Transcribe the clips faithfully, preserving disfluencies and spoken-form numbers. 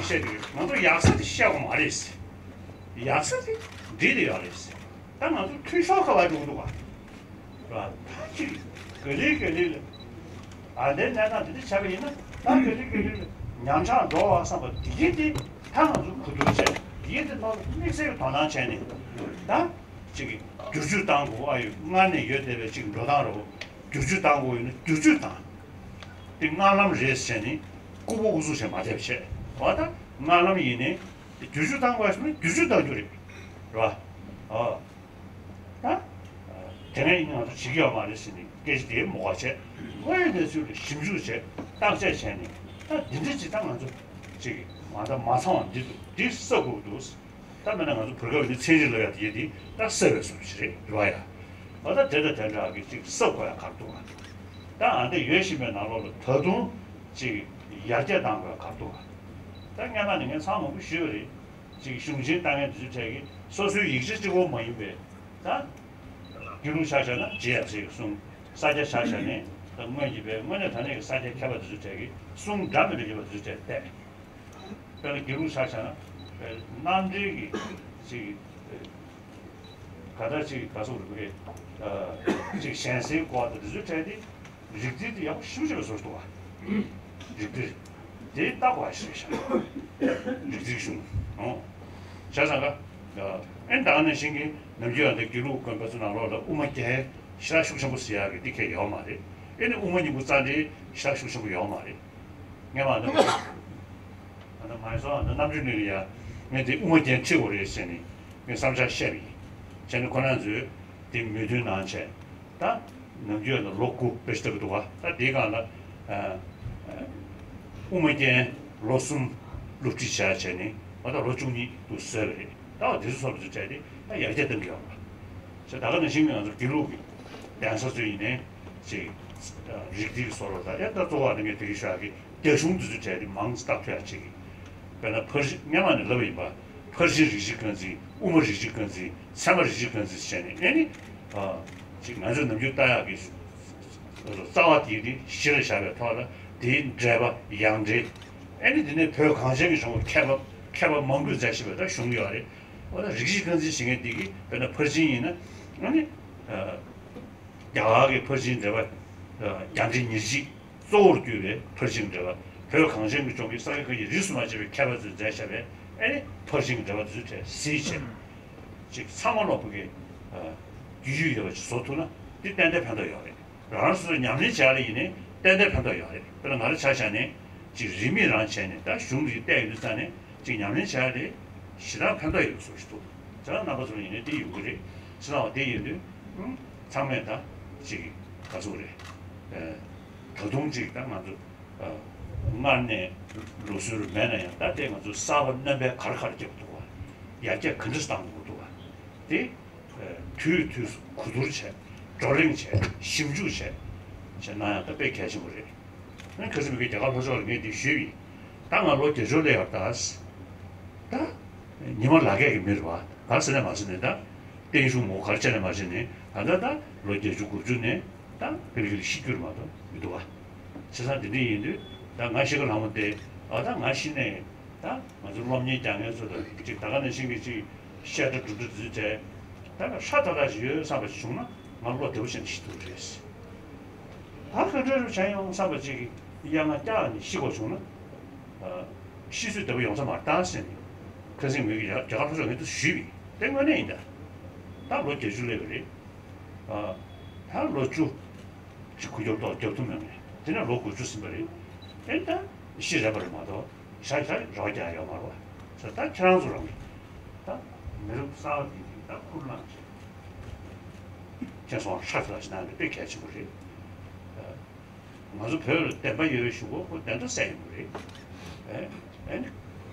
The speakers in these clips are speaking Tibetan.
བཤད་དེ་ང་ཚོ་ཡག་ས་དེ་བཤད་དགོས་མ་རེད། ཡག་ས་དེ་འགྲིག་དེ་ཡོད་རེད། ད་ང་ཚོ་འཐུས་ཤོར་ཁ་བ་འགྲོ་གི་འདུག་ག་ར། ད་ཅིག་ག་ལེ་ག་ལེ་ལ་ཨ་འདྲའི་གནས་སྟངས་དེ་འདྲ་བྱས་པ་ཡིན་ན། ད་ག་ལེ་ག་ལེ་ལ་ཉམས་ཆག་འགྲོ་བ་བསམ་པ་དེ་གི་དེ་ད་ང་ཚོ་གོ་བསྡུར་བྱས། དེ་གི་དེ་ནང་དམིགས་བསལ་གྱི་དོ་སྣང་བྱས་ནས། ད་ཅིག་བསྒྱུར་བཅོས་བཏང་དགོས། ཨ་ཡོད་སྔར་ནས་ཡོད་བསྡད་པའི་ཅིག་འགྲོ་སྟངས་རོ། བསྒྱུར་བཅོས་བཏང་དགོས་ཡོད་ན་བསྒྱུར་བཅོས་བཏང་། དེ་སྔར་ལམ་རེད་ཟེར་ནས་ལྐུགས་པ་ཨུ་ཚུགས་བྱས་མ་བསྡད་པ་བྱས། འོ་ད་སྔར་ལམ་ཡིན་ནའི་བསྒྱུར་བཅོས་བཏང་དགོས་ཟེར་ན་བསྒྱུར་བཅོས་བཏང་རྒྱུ་རེད། རེད་བ། ཨོ། ད་དེ་ནས་ཡིན་ང་ཚོ་བྱེད་ཀྱི་ཡོད་མ་རེད་ཟེར་ནས་སྐད་ཆ་དེ་མོ་ག་བྱས། དངོས་ཡོད་གནས་ཚུལ་ལ་ཞིབ་འཇུག་བྱས། བརྟག་དཔྱད་བྱས་ནས་ད་འདི་འདྲ་ཅིག་ད་ང་ཚོ་ཅིག་མ་ད་མ་ཚང་བ་འདི་འདུག་འདི་གསབ་དགོས་འདུག་ད་མེད་ན་ང་ཚོ་བོད་སྐད་ནི་ཚན་རིག་ལབ་ཡ་དེ་དེ་ད་གསབ་པའི་བཟོ་ཞིག་རེད། རེད་བ་ཡ། ཨ་ད་དེ་དང་དེ་འདྲ་གི་ཅིག་གསབ་དགོས་ཡ་ག་རེ་འདུག་ག་ད་ཨ་འདི་ཡོད་བཞིན་པའི་ནང་ལོགས་ལ་ད་དུང་ཅིག་ཡར་རྒྱས་གཏང་དགོས་ཡ་ག་རེ་འདུག་ག་ད་སྔན་མ་ནས་ངས་ཚང་མང་པོ་ཞུས་པ་རེད། ཅིག་གཞུང་ཆེན་ལྟ་མཁན་དེ་ཚོའི་གྲས་ཀྱིས་སོ་སོའི་ཡིག་ཆ་གཅིག་པོ་མ་ཡིན་པའི་ད་དགེ་ལུགས་ཆ་བཞག་ན་རྗེ་ཡབ་སྲས་ཀྱི་གསུང་། ས་སྐྱ་ཆ་བཞག་ནས་ད་སྔོན་གྱི་པའི་དངོས་གནས་དྲང་གནས་ཀྱི་ས་སྐྱ་མཁས་པ་དེ་ཚོའི་གྲས་ཀྱིས་གསུང་འདྲ་མི་འདྲ་ཡོད་པ་དེ་ཚོའི་གྲས་བལྟས། དཔེར་ན་དགེ་ལུགས་ཆ་བཞག་ན་རྣམ་འགྲེལ་གྱི་ཅིག་ག་ད་ཅིག་ག་སོགས་རིག་པའི་ཅིག་གཞན་སེལ་སྐོར་དང་དེ་ཚོའི་གྲས་དེ་རིགས་འདི་དེ་ཡག་པོ་ཞེ་པོ་ཅིག་ལ་བཟོ་འདུག་བ། རིགས་འདི་དེ་ལྟ་དགོས་ཞེས་བྱ། རིགས་འདི་གཞུང་ཨོ། བྱས་ཙང་ཀ་ཨེ་ད་ག་ནང་བཞིན་གྱི་ནམ་རྒྱུན་ཡང་དེ་དགེ་ལུགས་དགོན་པ་ཚོ་ནང་ལོགས་ལ་དབུ་མ་རྒྱན་ཞེ་དྲག་ཤུགས་ཆེན་པོ་ཟེར་ཡག་གི་འདི་གས་ཡོད་མ་རེད། ཨེ་ནི་དབུ་མ་སྙིང་པོ་རྩ་འགྲེལ་ཞེ་དྲག་ཤུགས་ཆེན་པོ་ཡོད་མ་རེད། ངས་མ་འདི་ཨ་ད་མ་ཡིན་སོང་། ཨ་ད་རྣམ་འགྲེལ་ནས་ཡ་ངས་འདི་དབུ་མ་རྒྱན་ཁྲིད་དགོས་རེད་ཟེར་ནས་ངས་བསམ་འཆར་བཤད་པ་ཡིན། བྱས་ནས་ཁོ་རང་ཚོས་འདི་མོས་མཐུན་གནང་བྱས། ད་ནམ་རྒྱུན་ལ་ལོ་དགུ་དཔེ་ཞིག་ལྟ་གི་འདུག་བ། ད་འདིའི་སྒང་ལ་ཨ་ཨ་དབུ་མ་རྒྱན་ལོ་གསུམ་སློབ་ཁྲིད་བྱས་བྱས་ནས་ཨ་ད་ལོ་བཅུ་གཉིས་དུ་བཟོས་པ་རེད། ད་འོ་དེ་ཚོ་སོགས་ཚོ་བྱས་ཏེ་ད་ཡར་རྒྱས་གཏང་གི་ཡོད་རེད། ད་ག་ནང་བཞིན་ང་ཚོ་དགེ་ལུགས་ཀྱི་གདན་ས་ཚོ་ཡིན་ནའི་ཅིག་རིགས་འདི་གི་བཟོ་འདྲ་དང་ཡང་ད་གཙོ་བོ་ནི་ངས་དེ་རིང་ཞུ་ཡག་གི་རྒྱ་གཞུང་འདི་ཚོ་བྱས་ཏེ་མང་ཙམ་བཏབ་ཐུབ་ཡག་ཅིག་གི། དཔེར་ན་ཕར་ཕྱིན་སྔན་མ་ནས་ལབ་པ་ཡིན་པ། ཕར་ཕྱིན་རིགས་གཅིག་རྐང་འཛིན། དབུ་མ་རིགས་གཅིག་རྐང་འཛིན། ཚད་མ་རིགས་གཅིག་རྐང་འཛིན་ཟེར་ནས་ཨེ་ནི་ཅིག་ང་ཚོས་ནམ་རྒྱུན་ལྟ་ཡག་གི་རྩ་བ་དེ་ནི་གཞི་ལ་བཞག་པའི་ཐོག་ལ་དེའི་འགྲེལ་པ་ཡང་འགྲེལ། ཨེ་ནི་དེ་ནས་བོད་གངས་ཅན་གྱི་ལྗོངས་ལ་མཁས་པ་མཁས་པ་མང་པོས་མཛད་བཞིན་པའི་ད་གཞུང་ཡོད་རེད། འོ་ན་རིགས་གཅིག་རྐང་འཛིན་ཟེར་མཁན་འདི་གིས་དཔེར་ན་ཕར་ཕྱིན་ཡིན་ན་ཨ་ནི་རྒྱ་གར་གྱི་ཕར་ཕྱིན་འགྲེལ་པ་རྒྱ་འགྲེལ་ཉེར་གཅིག་གཙོ་བོར་གྱུར་པའི་ཕར་ཕྱིན་འགྲེལ་པ། བོད་གངས་ཅན་གྱི་ལྗོངས་ཀྱི་ས་དགེ་བཀའ་རྒྱའི་རིས་སུ་མ་ཆད་པའི་མཁས་པ་ཚོས་མཛད་བཞག་པའི་ཨེ་ནི་ཕར་ཕྱིན་འགྲེལ་པ་དེ་ཚོའི་གྲས་གཟིགས་བྱས། ཅིག་ཚང་མ་ལོག་པོ་གི་རྒྱུས་ཡོད་པ་ཅིག་བཟོ་ཐུབ་ན་འདི་ཏན་ཏན་ཕན་ཐོགས་ཡོད་རེད། རང་རང་སོ་སོས་ཉམས་ལེན་བྱས་ལ་ཡིན་ནའི་ཏན་ཏན་ཕན་ཐོགས་ཡོད་རེད། དཔེར་ན་ང་རང་ཆ་བཞག་ནས་ཅིག་རིས་མེད་རང་བྱས་ནས་ད་གཞུང་རིགས་བལྟས་ཡོང་དུས་ཙང་ནས་ཅིག་ཉམས་ལེན་བྱས་ལ་ཞེ་དྲག་ཕན་ཐོགས་ཡོད་བཟོ་ཞིག་འདུག་བྱས་ཙང་རྣམ་པ་ཚོ་ལ་ཡིན་ནའི་དེ་ཡོང་གི་རེད། བྱས་ཙང་བ་དེ་ཡིན་དུས་ཨུམ་ཚང་མས་ད་ཅིག་ག་ཚོད་རེད། ད་དུང་ཅིག་ད་ང་ཚོ་སྔར་ནས་ལུགས་སྲོལ་མེད་ན་ཡང་ད་ལྟའི་ང་ཚོ་གསར་པ་སྣོན་པ་ག་རེ་ག་རེ་བརྒྱབ་འདུག་བ། ཡར་རྒྱས་ག་འདྲ་བཏང་དགོས་འདུག་བ། དེ་དུས་དུས་སུ་གོ་བསྡུར་བྱས། བགྲོ་གླེང་བྱས། ཞིབ་འཇུག་བྱས། བྱས་ན་ཡང་ད་དཔེ་གལ་ཆེན་པོ་རེད། ཨ་ནི་ཁ་སང་མི་དགེ་རྒྱ་གར་ལྷོ་ཕྱོགས་ལ་ངས་འདི་ཞུས་པ་ཡིན། ད་ང་ལོ་བརྒྱད་ཅུ་སླེབས་ཡོད་ད། ད་ཉི་མ་ལག་སྐྱེས་ཀྱི་མི་རེད་བ། ག་རེ་ཟེར་ནས་མ་ཟེར་ནས་ད། བརྟན་བཞུགས་མོ་ག་རེ་བྱས་ནས་མ་བྱས་ནས་ད་ལྟ་ད་ལོ་བརྒྱད་ཅུ་དགུ་བཅུ་ནས་ད་ཕ་གི་ལ་ཤི་རྒྱུ་རེད་མ་གཏོགས་མི་འདུག་བ། བྱས་ཙང་དེ་འདྲ་ཡིན་དུས་ད་ང་ཤི་ཁ་ལྷ་མོ་དེ་ཨ་ད་ང་ཤི་ནས་ད་ང་ཚོ་སློབ་གཉེར་རྒྱག་མཁན་ཚོ་དང་ཅིག་ད་ག་ནང་བཞིན་གྱི་ཅིག་བཤད་གྲྭ་སྒྲུབ་གྲྭ་འཛུལ་བྱས་ད་ང་ཧྲ་ཐག་ཐག་ཞིག་ཡོད་བསམ་པ་ཞིག་བྱུང་ན་ང་བློ་བདེ་པོ་བྱས་ནས་ཤི་ཐུབ་ཀྱི་རེད། ད་ག་འདྲ་རུ་བྱས་ཡོང་བསམ་པ་ཅིག་གི་གཡང་ང་བཀྱག་ནས་ཤི་དགོས་བྱུང་ན། ཤི་ཚོད་བདེ་པོ་ཡོང་ས་མ་རེད་ད་ཟེར་ནས། ཁ་སང་མི་གི་རྒྱ་རྒྱ་གར་ལྷོ་ཕྱོགས་ངས་དུ་ཞུས་པས་དེ་དངོས་གནས་ཡིན་ད། ད་ལོ་བརྒྱད་ཅུ་སླེབས་པ་རེད། ད་ལོ་བཅུ་ཅིག་གུ་རྒྱབ་ཏོག་རྒྱབ་ཐུབ་མེད་མེད་དེ་ནས་ལོ་དགུ་བཅུ་ཟིན་པ་རེད། དེ་ད་ཤི་རན་པ་རེད་མ་གཏོགས་ཤ་ཤ་རོ་རྒྱག་ཡོད་མ་རེད་བ། ད་ཁྱེད་རང་ཚོ་རང་གི་ད་མི་རབས་གསར་པ་དེ་དེ་ད་ཁུར་བླངས་བྱས། ཁྱེད་ཚོ་ཧྲ་ཧྲ་ཞིག་གནང་ནས་དཔེ་གལ་ཆེན་པོ་རེད། ང་ཚོ་བོད་ལ་བདེན་པ་ཡོད་ཞུ་གོ་ཁོ་བདེན་མཐའ་གསལ་ཡོང་གི་རེད། ཨེ་ཨེ་ནི་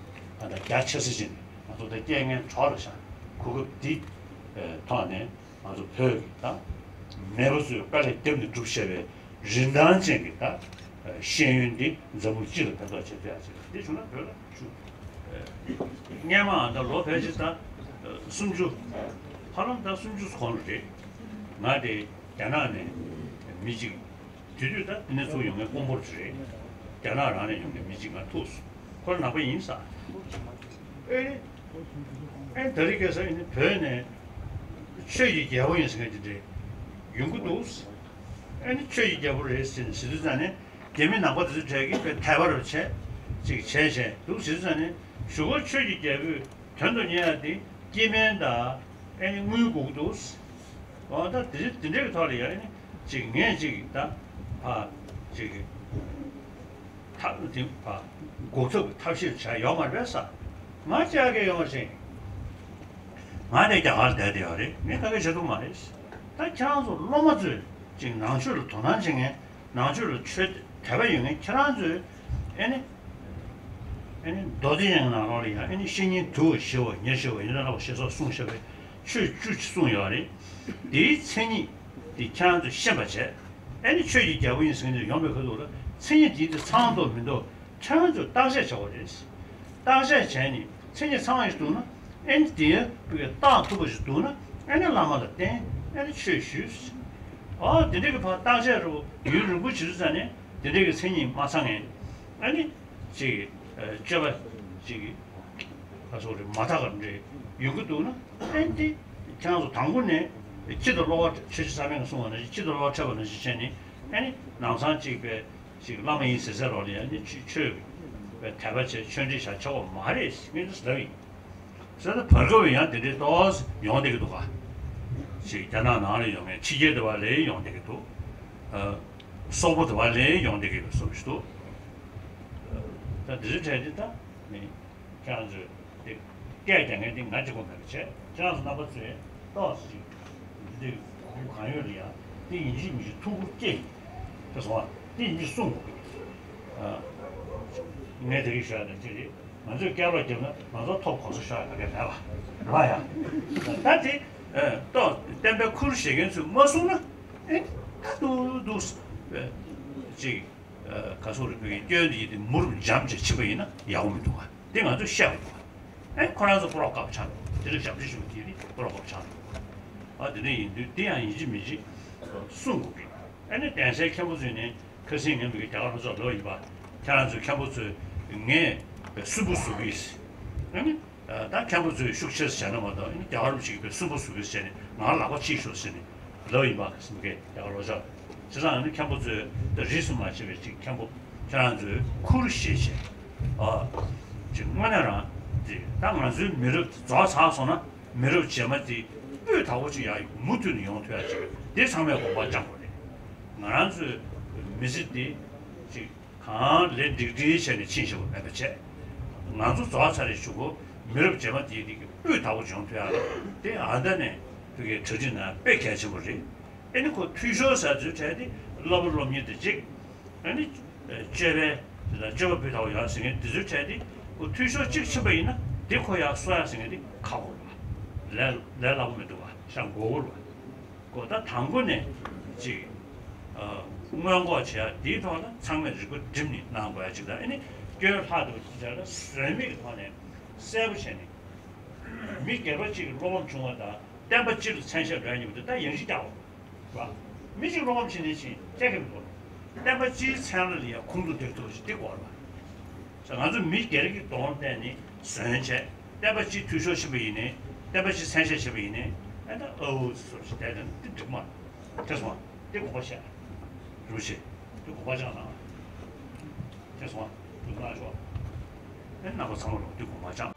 ང་ད་རྒྱ་ཆེ་ས་ཅིག་ནས་ང་ཚོ་ད་རྐྱེན་ངན་གྲོགས་ལ་བཞག་གོ་སྐབས་འདི་ཐོག་ནས་ང་ཚོ་བོད་ཀྱི་ད་མེས་པོ་ཚོས་དཀའ་ལས་བརྒྱབ་ནས་བསྒྲུབས་བཞག་པའི་རིན་ཐང་ཅན་གྱི་ད་ཤེས་ཡོན་འདི་འཛམ་བུ་གཅིག་ལ་ཕན་ཐོགས་བྱེད་ཐུབ་ཡ་ཅིག་འདི་བྱུང་ན་བོད་ལ་ཞུ། སྔན་མ་ད་ལོ་ཕལ་ཆེར་ད་སུམ་ཅུ་ཧ་ལམ་ད་སུམ་ཅུ་གོང་ལ་རེད། ང་དེ་རྒྱ་ནག་ནས་མི་གཅིག་དེ་དུས་ད་དེ་ནས་ཚུར་ཡོང་མཁན་ཀོང་པོ་རེད། རྒྱ་ནག་རང་ནས་ཡོང་མཁན་མི་གཅིག་ང་ཐུག་སོང་ ཁོ་ནག་པོ་ཡིན་ས། ཨེ་ནི། ཨེ་ནི་ད་རེས་ཁ་སང་ཨེ་ནི་བོད་ནས་ཆོས་ཀྱི་རྒྱལ་པོ་ཡིན་ཟེར་མཁན་དེ་འདྲས་ཡོང་གི་འདུག། ཨེ་ནི་ཆོས་ཀྱི་རྒྱལ་པོ་རེད་ཟེར་ནས་ཟེར་དུས་ཙང་ནས་རྒྱ་མི་ནག་པ་དེ་ཚོ་གྲས་ཀྱིས་དཔེ་དད་པ་རུ་བྱས་ཅིག་བྱས་བྱས་འདུག་ཟེར་དུས་ཙང་ནས་གཞུག་གུ་ཆོས་ཀྱི་རྒྱལ་པོས་དོན་དུ་གཉེར་ཡ་དེ་སྐྱེ་དམན་དང་ཨེ་ནི་དངུལ་དགོས་ཀྱི་འདུག། འོ་ད་དེ་དེ་འདྲའི་ཐོག་ལ་ཡང་ཨེ་ནི་ཅིག་ངས་ཅིག་ད་ཕ་ཅིག་ཐབས་དེ་ཕ་འགོག་ཐབས་ཀྱི་ཐབས་ཤེས་བྱ་ཡོད་མ་རེད་ས། ང་ཅག་གི་ཡོང་བ་ཞིག་ང་དེ་རྒྱ་གར་བསྡད་དེ་ཡོད་རེད། ངས་ག་གེ་བྱེད་ཐུབ་མ་རེད། ད་ཁྱེད་རང་ཚོ་སློབ་མ་ཚོས་ཅིག་ནང་ཆོས་ལ་དོ་སྣང་བྱེད་མཁན། ནང་ཆོས་ལ་ཆོས་དད་པ་ཡོད་མཁན་ཁྱེད་རང་ཚོས་ཨེ་ནི། ཨེ་ནི་མདོ་སྡེ་རྒྱན་གྱི་ནང་ལོགས་ལ་ཡང་ཨེ་ནི་བཤེས་གཉེན་དུ་བ་ཞི་བ་ཉེར་ཞི་བ་ཡིན་ན་ར་བ་ཞེས་སོགས་གསུངས་བཞག་པའི་ཆོས་བཅུ་གསུངས་ཡོད་རེད། དེའི་མཚན་ཉིད་དེ་ཁྱེད་རང་ཚོས་ཤེས་པ་བྱས། ཨེ་ནི་ཆོས་ཀྱི་རྒྱལ་པོ་ཡིན་ཟེར་མཁན་ཚོ་ཡོང་པའི་ཁ་ཐུག་ལ་མཚན་ཉིད་དེ་དེ་ཚང་འདུག་མི་འདུག་ཁྱེད་རང་ཚོས་བརྟག་དཔྱད་བྱ་དགོས་རེད། བརྟག་དཔྱད་བྱས་ནས་མཚན་ཉིད་ཚང་བ་ཞིག་འདུག་ན་ཨེ་ནི་དེ་བརྟག་ཐུབ་པ་ཞིག་འདུག་ན་ཨེ་ནི་བླ་མ་ལ་བསྟེན། ཨེ་ནི་ཆོས་ཞུས། ཨོ་དེ་འདྲ་གི་ཕར་བརྟག་དཔྱད་རུ་ཡུན་རིང་པོ་བྱེད་དུས་ཙང་ནས་དེ་འདྲ་གི་མཚན་ཉིད་མ་ཚང་ངས་ཨེ་ནི་ཅིག་སྤྱོད་པ་ཅིག་ག་སོགས་རེ་མ་དག་པ་འདྲ་ཡོང་གི་འདུག་ན་ཨེ་ནི་དེ་ཁྱེད་རང་ཚོ་དང་པོ་ནས་སྤྱི་དང་གློ་བ་ཆོས་རྗེ་བསམ་ཡས་ཀྱིས་གསུངས་པ་ནང་བཞིན་སྤྱི་དང་གློ་བ་འཕྲད་པ་ནང་བཞིན་བྱས་ནས་ཨེ་ནི་ནང་ཚང་གཅིག་པའི་ཅིག་བླ་མ་ཡིན་ཟེར་ཟེར་རོགས་ལ་ཡང་ནི་ཆོས་ཆོས་པའི་དད་པ་བྱས་ཆོས་འབྲེལ་བྱ་ཆོག་པ་མ་རེད་ངས་འདི་ཟེར་བ་ཡིན། ཟེར་ན་བར་སྐབས་ཡང་དེ་འདྲའི་ཏོག་ཙམ་ཡོང་བསྡད་ཀྱི་འདུག་ག་ཅིག་རྒྱ་ནག་ནང་ལ་ཡོང་མཁན་ཕྱི་རྒྱལ་དེ་བ་ལས་ཡོང་བསྡད་ཀྱི་འདུག། ཨ། སོག་པོ་དེ་བ་ལས་ཡོང་བསྡད་ཀྱི་ཡོད་བཟོ་ཞིག་འདུག། ད་འདི་ཚོའི་གྲས་འདི་ད་ནི་ཁྱེད་རང་ཚོས་དེ་སྐད་རྒྱག་མཁན་འདི་ང་གཅིག་པོ་མེད་པ་བྱས་ཁྱེད་རང་ཚོ་རྣམ་པ་ཚོས་ཏོག་ཙམ་ཅིག་འདི་འདི་གུ་གང་ཡོད་ལ་ཡང་དེ་ཡིན་གཅིག་མིན་གཅིག་ཐུགས་ཁུར་སྐྱེ་ཡིན། དེ་སོང་བ་དེ་ཡིན་གཅིག་གསུང་དགོས་ཀྱི། ཨ། ངས་དེ་རིགས་ཤོད་ཡ་དེ་ཅི་རེད། ང་ཚོས་སྐད་རོགས་བརྒྱབ་ན་ང་ཚོ་ཐོབ་གོ་ས་ཤོད་ཡ་ག་གེ་མེད་པ་རེད་པ་ཡ། ད་དེ་ཨ་ཏོག་བསྟན་པའི་ཁུར་བཞེས་མཁན་ཚོས་མ་གསུངས་ན་ཨེ་ད་འདུག་འདུག་ཅིག་ག་སོག་རིག་པའི་སྐྱོན་དེ་ཡིན་ཏེ་མུར་འཇམ་ཅིག་ཕྱིན་པ་ཡིན་ན་ཡག་པོ་མི་འདུག་ག་དེ་ང་ཚོས་བཤད་དགོས་འདུག་ག་ཨེ་ཁོ་རང་ཚོ་པོ་རོག་དཀའ་པོ་ཆགས་འདུག་དེ་རིགས་ཞབས་ཕྱི་ཞུ་དེ་རིགས་པོ་རོག་དཀའ་པོ་ཆགས་འདུག་ཨ་དེ་འདྲ་ཡིན་དུས་དེ་ཡང་ཡིན་གཅིག་མིན་གཅིག་གསུང་དགོས་ཀྱི། ཨ་ནི་གདན་སའི་མཁན་པོ་ཚོས་ནི་ཁ་སང་ངས་མི་གི་རྒྱ་གར་ལྷོ་ཕྱོགས་ལོག་ཡིན་པ། ཁྱེད་རང་ཚོའི་མཁན་པོ་ཚོས་ངས་སུན་པོ་བཟོ་གི་ཡིན། ཨ་ནི་ད་མཁན་པོ་ཚོས་ཤུགས་ཆེ་ཙམ་བྱས་ན་མ་གཏོགས་ཨ་ནི་རྒྱ་གར་མི་ཞིག་གིས་སུན་པོ་བཟོ་གི་ཡིན་ཟེར་ནས་ང་ལག་པ་ཕྱིས་ཤོག་ཟེར་ནས་ལོག་ཡིན་པ་མི་གི་རྒྱ་གར་ལྷོ་ཕྱོགས། བྱས་ཙང་ཨ་ནི་མཁན་པོ་ཚོས་ད་རིས་སུ་མ་ཆད་པའི་ཅིག་མཁན་པོ་ཁྱེད་རང་ཚོས་ཁུར་བཞེས་བྱས། ཨ་ཅིག་དངོས་གནས་རང་ཅིག་ད་ང་ཚོའི་མི་རབས་རྫོགས་ཚར་སོང་ན། མི་རབས་རྗེས་མ་དེ་སྤུས་དག་པོ་ཅིག་ཡང་མུ་མཐུད་ནས་ཡོང་ཐུབ་ཡ་ཅིག་དེ་ཚང་མས་དགོངས་པ་བཅངས་དགོས་རེད། ང་རང་ཚོའི་མི་ཚེ་འདི་ཅིག་གང་ལས་འགྲིག་འགྲིག་བྱས་ནས་ཕྱིན་ཤེས་པ་མེད་པ་བྱས། ང་ཚོ་རྫོགས་ཚར་རེད་བྱུང་གོ། མི་རབས་རྗེས་མ་དེ་དེ་གི་སྤུས་དག་པོ་ཅིག་ཡོང་ཐུབ་ཡ་དེ་ཨ་མདའ་ནས་བོད་ཀྱི་གྲ་སྒྲིག་ན་དཔེ་གལ་ཆེན་པོ་རེད། ཨེ་ནི་ཁོ་འཐུས་ཤོར་ཟེར་ཚོའི་གྲས་དེ་སློབ་པ་སློབ་གཉེར་དེ་གཅིག་ཨ་ནི་སྤྱོད་པའི་དེ་དང་སྤྱོད་པ་སྤུས་དག་པོ་ཡོད་ཟེར་མཁན་དེ་ཚོའི་གྲས་དེ་ཁོ་འཐུས་ཤོར་གཅིག་ཕྱིན་པ་ཡིན་ན་དེ་ཁོ་ཡར་གསོ་ཡ་ཟེར་མཁན་དེ་ཁག་པོ་རེད་པ། ལས་ལས་སླ་པོ་མི་འདུག་པ། ཤ་མགོ་བོ་རེད་པ། ཁོ་ད་དང་པོ་ནས་ཅིག་ཨ་སྔོན་འགོག་བྱེད་ཡ་དེའི་ཐོག་ལ་ཚང་མས་རིག་པ་བསྒྲིམས་ནས་གནང་དགོས་ཡ་ཅིག་དང་ཨ་ནི་སྐྱོན་ལྷག་འདུག་ཅིག་བྱས་ན་ཟོལ་མེད་ཀྱི་ཐོག་ནས་གསལ་པོ་བྱས་ནས་མི་སྒེར་པ་གཅིག་གི་བློ་ཕམ་བྱུང་བ་དང་། བསྟན་པ་སྤྱི་ལ་མཚན་ཤས་འགྲོ་ཡ་ཉིད་པོ་དེ་ད་ཡང་ཅིག་རྒྱག་དགོས་རེད་པ། མི་གཅིག་བློ་ཕམ་བྱེད་ནས་ཕྱིན་སྐྲག་གི་མི་དགོས་རེད། བསྟན་པ་སྤྱིའི་མཚན་ལ་ཡ་ཁུངས་གཏུགས་འདེགས་ཐུབ་པ་ཞིག་དེ་དགོས་རེད་པ། ང་ཚོ་མི་སྒེར་གྱི་གདོང་བསྟན་ནས་ཟོན་བྱས་བསྟན་པ་སྤྱི་འཐུས་ཤོར་ཕྱིན་པ་ཡིན་ནའི་བསྟན་པ་སྤྱི་མཚན་ཤས་བྱས་པ་ཡིན་ནའི་ཨ་ད་ཨ་འུ་ཟེར་བྱས་བསྡད་དེ་འདི་འགྲིག་མ་རེད། དེ་སོང་དེ་དགོངས་པ་བཞེས་རུ་ཆེ་དེ་དགོངས་པ་བཅངས་གནང་། དེ་སོང་འདུག་གནང་ཤོག་ཨེ་རྣམ་པ་ཚང་མ་ལོག་དེ་དགོངས་པ་བཅངས།